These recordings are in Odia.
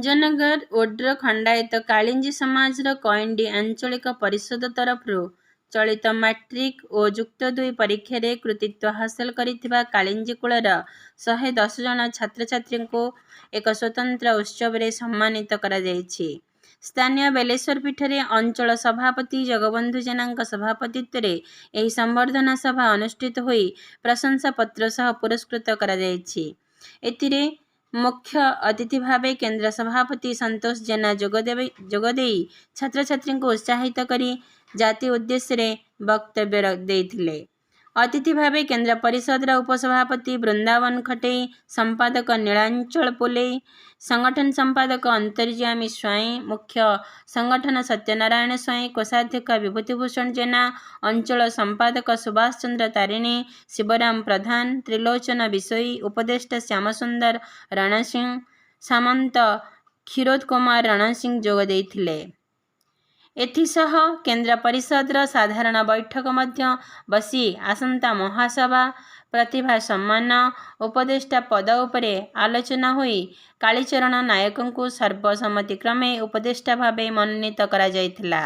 ଭଞ୍ଜନଗର ଓଡ୍ର ଖଣ୍ଡାୟତ କାଳିଞ୍ଜି ସମାଜର କଏଣ୍ଡି ଆଞ୍ଚଳିକ ପରିଷଦ ତରଫରୁ ଚଳିତ ମାଟ୍ରିକ ଓ ଯୁକ୍ତ ଦୁଇ ପରୀକ୍ଷାରେ କୃତିତ୍ୱ ହାସଲ କରିଥିବା କାଳିଞ୍ଜି କୁଳର 110 ଜଣ ଛାତ୍ରଛାତ୍ରୀଙ୍କୁ ଏକ ସ୍ୱତନ୍ତ୍ର ଉତ୍ସବରେ ସମ୍ମାନିତ କରାଯାଇଛି। ସ୍ଥାନୀୟ ବେଲେଶ୍ୱର ପୀଠରେ ଅଞ୍ଚଳ ସଭାପତି ଜଗବନ୍ଧୁ ଜେନାଙ୍କ ସଭାପତିତ୍ୱରେ ଏହି ସମ୍ବର୍ଦ୍ଧନା ସଭା ଅନୁଷ୍ଠିତ ହୋଇ ପ୍ରଶଂସା ପତ୍ର ସହ ପୁରସ୍କୃତ କରାଯାଇଛି। ଏଥିରେ ମୁଖ୍ୟ ଅତିଥି ଭାବେ କେନ୍ଦ୍ର ସଭାପତି ସନ୍ତୋଷ ଜେନା ଯୋଗଦେଇ ଛାତ୍ରଛାତ୍ରୀଙ୍କୁ ଉତ୍ସାହିତ କରି ଜାତି ଉଦ୍ଦେଶ୍ୟରେ ବକ୍ତବ୍ୟ ଦେଇଥିଲେ। ଅତିଥି ଭାବେ କେନ୍ଦ୍ର ପରିଷଦର ଉପସଭାପତି ବୃନ୍ଦାବନ ଖଟେଇ, ସମ୍ପାଦକ ନୀଳାଞ୍ଚଳ ପୋଲେଇ, ସଂଗଠନ ସମ୍ପାଦକ ଅନ୍ତର୍ଯ୍ୟାମୀ ସ୍ୱାଇଁ, ମୁଖ୍ୟ ସଂଗଠନ ସତ୍ୟନାରାୟଣ ସ୍ୱାଇଁ, କୋଷାଧ୍ୟକ୍ଷ ବିଭୂତିଭୂଷଣ ଜେନା, ଅଞ୍ଚଳ ସମ୍ପାଦକ ସୁଭାଷ ଚନ୍ଦ୍ର ତାରିଣୀ, ଶିବରାମ ପ୍ରଧାନ, ତ୍ରିଲୋଚନ ବିଷୋୟୀ, ଉପଦେଷ୍ଟା ଶ୍ୟାମସୁନ୍ଦର ରଣସିଂହ, ସାମନ୍ତ କ୍ଷୀରୋଦ କୁମାର ରଣସିଂହ ଯୋଗ ଦେଇଥିଲେ। ଏଥିସହ କେନ୍ଦ୍ର ପରିଷଦର ସାଧାରଣ ବୈଠକ ମଧ୍ୟ ବସି ଆସନ୍ତା ମହାସଭା, ପ୍ରତିଭା ସମ୍ମାନ, ଉପଦେଷ୍ଟା ପଦ ଉପରେ ଆଲୋଚନା ହୋଇ କାଳୀଚରଣ ନାୟକଙ୍କୁ ସର୍ବସମ୍ମତିକ୍ରମେ ଉପଦେଷ୍ଟା ଭାବେ ମନୋନୀତ କରାଯାଇଥିଲା।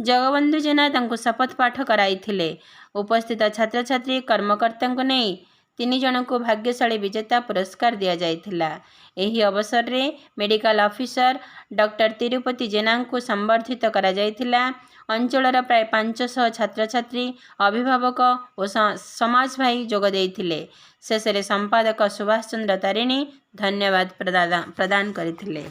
ଜଗବନ୍ଧୁ ଜେନା ତାଙ୍କୁ ଶପଥ ପାଠ କରାଇଥିଲେ। ଉପସ୍ଥିତ ଛାତ୍ରଛାତ୍ରୀ, କର୍ମକର୍ତ୍ତାଙ୍କୁ ନେଇ ତିନି ଜଣଙ୍କୁ ଭାଗ୍ୟଶାଳୀ ବିଜେତା ପୁରସ୍କାର ଦିଆଯାଇଥିଲା। ଏହି ଅବସରରେ ମେଡିକାଲ ଅଫିସର ଡକ୍ଟର ତିରୁପତି ଜେନାଙ୍କୁ ସମ୍ବର୍ଦ୍ଧିତ କରାଯାଇଥିଲା। ଅଞ୍ଚଳର ପ୍ରାୟ 500 ଛାତ୍ରଛାତ୍ରୀ, ଅଭିଭାବକ ଓ ସମାଜ ଭାଇ ଯୋଗ ଦେଇଥିଲେ। ଶେଷରେ ସମ୍ପାଦକ ସୁଭାଷ ଚନ୍ଦ୍ର ତାରିଣୀ ଧନ୍ୟବାଦ ପ୍ରଦାନ କରିଥିଲେ।